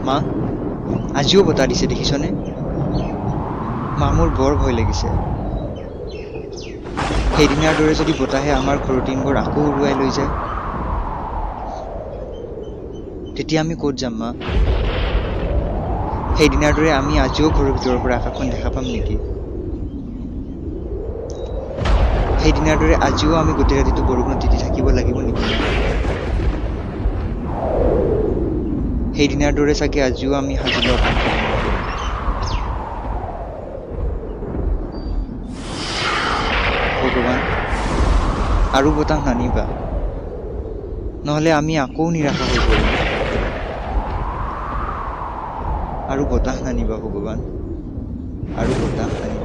মা, আজিও বতাহ দিছে দেখিছনে? মা, মোৰ বৰ ভয় লাগিছে। সেইদিনাৰ দৰে যদি বতাহে আমাৰ ঘৰৰ টিনবোৰ আকৌ উৰুৱাই লৈ যায়, তেতিয়া আমি ক'ত যাম মা? সেইদিনাৰ দৰে আমি আজিও ঘৰৰ ভিতৰৰ পৰা আকাশখন দেখা পাম নেকি? সেইদিনাৰ দৰে আজিও আমি গোটেই ৰাতিটো বৰষুণত তিতি থাকিব লাগিব নেকি? সেইদিনাৰ দৰে চাগে আজিও আমি সাজি লোৱা কামখিনি নকৰিম। ভগৱান, আৰু বতাহ নানিবা, নহ'লে আমি আকৌ নিৰাশা হৈ পৰিম। আৰু বতাহ নানিবা ভগৱান, আৰু বতাহ নানিবা।